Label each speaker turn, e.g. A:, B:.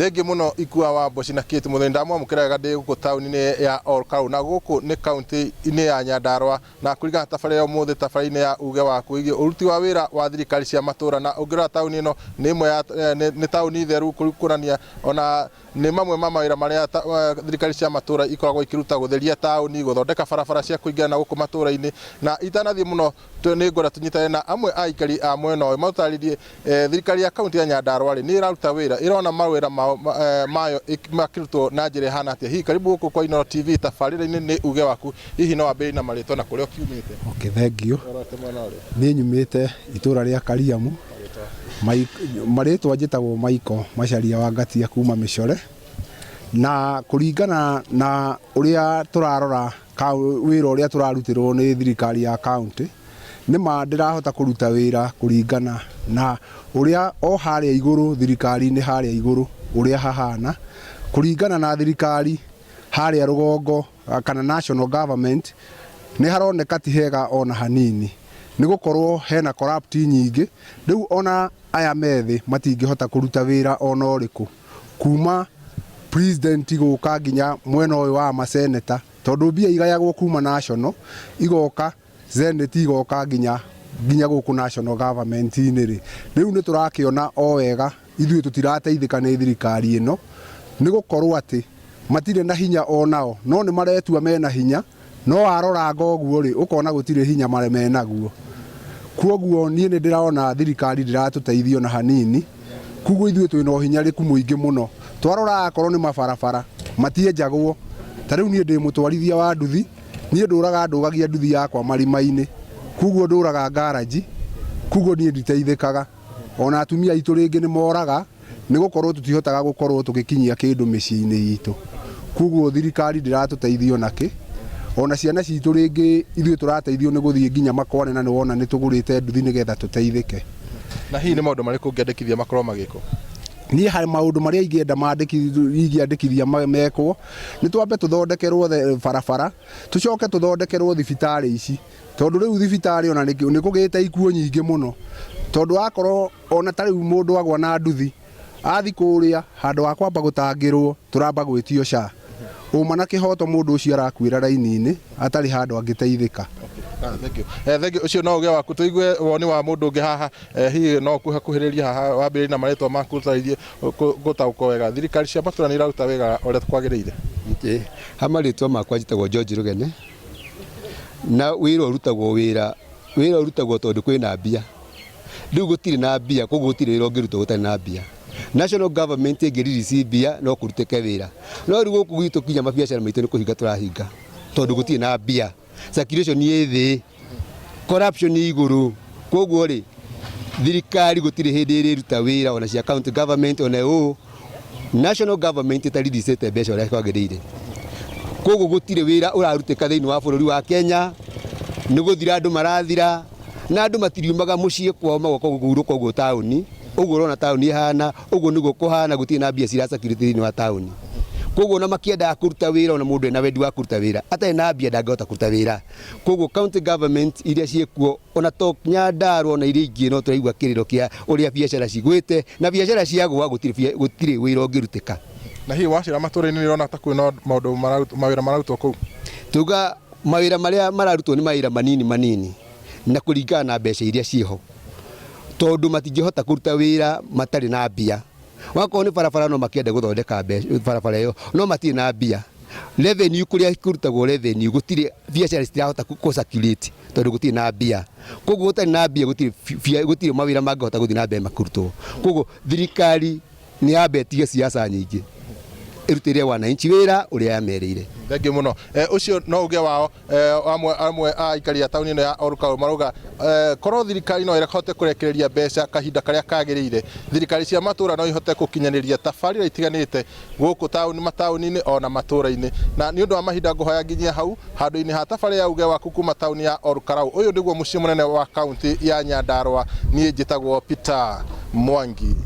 A: Thengiũ mũno Ikua wa Mboci na Kate Mũthoni, ndamwamũkĩra wega ndĩ gũkũ taũni-inĩ ya Olkalau na gũkũ nĩ kaũntĩ-inĩ ya Nyandarua na kũringana na tabarĩra ya ũmũthĩ tabarĩra-inĩ ya uge waku wĩgiĩ ũruti wa wĩra wa thirikari cia matũra na ũngĩrora taũni ĩno nĩ ĩmwe ya nĩ taũni theru kuonania ona nĩ mamwe ma mawĩra marĩa thirikari cia matũra ikoragwo ikĩruta gũtheria taũni, gũthondeka barabara cia kũingĩra na gũkũ matũra-inĩ na itanathiĩ mũno nĩ ngwenda tũnyitane na amwe a aikari a mwena ũyũ matũtarĩrie thirikari ya kaunti ya Nyandarua rĩ nĩ ĩraruta wĩra ĩrona mawĩra mao mayo makĩrutwo na njĩra ĩhana atĩa. Hihi karibu gũkũ kwa Inooro TV tabarĩra-inĩ nĩ uge waku, hihi no wambĩrĩrie na marĩtwa na kũrĩa ũkiumĩte?
B: Okay, thank you. Niĩ nyumĩte itũra rĩa Kariamu. Marĩtwa njĩtagwo Michael Macharia wa Ngatia kuma Mĩcore. Na kũringana na ũrĩa tũrarora wĩra ũrĩa tũrarutĩrwo nĩ thirikari ya county, nĩ ma ndĩrahota kũruta wĩra kũringana na ũrĩa o harĩa igũrũ thirikari-inĩ harĩa igũrũ ũrĩa hahana, kũringana na thirikari harĩa rũgongo kana national government, nĩ haroneka ti hega ona hanini, nĩ gũkorwo hena corrupt nyingĩ, rĩu ona aya me thĩ matingĩhota kũruta wĩra ona ũrĩkũ, kuma president gũka nginya mwena ũyũ wa maseneta, tondũ mbia igayagwo kuma national, igoka senate igoka nginya nginya gũkũ national government-inĩ rĩ, rĩu nĩ tũrakĩona o wega ithuĩ tũtirateithĩka nĩ thirikari ĩno, nĩ gũkorwo atĩ matirĩ na hinya onao, no nĩ maretua mena hinya, no waroranga ũguo rĩ, ũkona gũtirĩ hinya menaguo. Kwoguo niĩ nĩ ndĩrona thirikari ndĩratũteithia ona hanini, koguo ithuĩ twĩna ũhinyarĩku mũingĩ mũno. Twarora akorwo nĩ mabarabara, matienjagwo, ta rĩu niĩ ndĩ mũtwarithia wa nduthi, niĩ ndũraga ndũgagia nduthi yakwa marima-inĩ, koguo ndũraga ngaranji, koguo niĩ nditeithĩkaga. Ona atumia aitũ rĩngĩ nĩ moraga, nĩ gũkorwo tũtihotaga gũkorwo tũgĩkinyia kĩndũ mĩciĩ-inĩ itũ. Koguo thirikari ndĩratũteithia ona kĩ. Ona ciana citũ rĩngĩ ithuĩ tũrateithio nĩ gũthiĩ nginya makwane na nĩ wona nĩ tũgũrĩte nduthi nĩgetha tũteithĩke.
A: Na hihi nĩ maũndũ marĩkũ ũngĩandĩkithia makorwo magĩkwo?
B: Niĩ harĩ maũndũ marĩa ingĩenda ingĩandĩkithia mekwo, nĩ twambe tũthondekerwo barabara, tũcoke tũthondekerwo thibitarĩ ici. Tondũ rĩu thibitarĩ ona nĩ kũgĩte ikuũ nyingĩ mũno, tondũ wakorwo ona ta rĩu mũndũ agwa na nduthi, athi kũrĩa handũ ha kwamba gũtangĩrwo tũramba gwĩtio SHA. Ũma na kĩhoto mũndũ ũcio arakuĩra raini-inĩ atarĩ handũ angĩteithĩka.
A: Thank you. Thank you. Ũcio no ũge waku tũigue woni wa mũndũ ũngĩ haha. Hihi no ũkuhakuhĩrĩrie haha wambĩrĩrie na marĩtwa maku ũtarĩrie gũtaũkwo wega. Thirikari cia matũra nĩ iraruta wĩra ũrĩa kwagĩrĩire?
C: Ha marĩtwa makwa njĩtagwo George Rũgene. Na wĩra ũrutagwo wĩra, wĩra ũrutagwo tondũ kwĩna mbia. Rĩu gũtirĩ na mbia koguo gũtirĩ wĩra ũngĩrutwo gũtarĩ na mbia. National government ĩngĩ release mbia no kũrutĩke wĩra. No rĩu gũkũ gwitũ nginya mabiacara maitũ nĩ kũhinga tũrahinga tondũ gũtirĩ na mbia. Circulation ĩ thĩ, corruption ĩ igũrũ. Koguo rĩ, thirikari gũtirĩ hĩndĩ ĩrĩruta wĩra ona cia county government ona ũ national government ĩta release ĩte mbeca ũrĩa kwagĩrĩire. Koguo gũtirĩ wĩra ũrarutĩka thĩinĩ wa bũrũri wa Kenya, nĩ gũthira andũ marathira na andũ matiriumaga mũciĩ kwao magoka kũhurũka ũguo taũni, ũguo ũrona taũni ĩhana, ũguo nĩguo kũhana gũtirĩ na mbia cira circulate thĩinĩ wa taũni. Koguo ona makĩendaga kũruta wĩra ona mũndũ ena wendi wa kũruta wĩra atarĩ na mbia ndangĩhota kũruta wĩra. Koguo county government iria ciĩkuo ona to Nyandarua ona iria ingĩ no tũraigua kĩrĩro kĩa ũrĩa biacara cigwĩte na biacara ciagũa gũtirĩ gũtirĩ wĩra ũngĩrutĩka.
A: Na hihi wacera matũra-inĩ nĩ ũrona ta kwĩna maũndũ mawĩra mararutwo kũu?
C: Tuga mawĩra marĩa mararutwo nĩ mawĩra manini manini na kũringana na mbeca iria ciĩho tondũ matingĩhota kũruta wĩra matarĩ na mbia. Wakorwo nĩ barabara no makĩende gũthondeka barabara ĩyo no matirĩ na mbia. Revenue kũrĩa kũrutagwo revenue gũtirĩ biacara citirahota kũ circulate tondũ gũtirĩ na mbia. Koguo gũtarĩ na mbia gũtirĩ gũtirĩ mawĩra mangĩhota gũthiĩ na mbere makĩrutwo. Koguo thirikari nĩ yambe ĩtige siasa nyingĩ ĩrutĩre wananchi wĩra ũrĩa yamerĩire.
A: Thengiũ mũno. Ũcio no uge wao amwe amwe a aikari a taũni ĩno ya Olkalau marauga korwo thirikari no ĩhote kũrekereria mbeca kahinda karĩa kagĩrĩire, thirikari cia matũra no ihote gũkinyanĩria tabarĩra itiganĩte gũkũ taũni mataũni-inĩ ona matũra-inĩ. Na nĩ ũndũ wa mahinda ngũhoya nginyie hau handũ-inĩ ha tabarĩra ya uge waku kuma taũni ya Olkalau. Ũyũ nĩguo mũciĩ mũnene wa kaũntĩ ya Nyandarua. Niĩ njĩtagwo Peter Mwangi.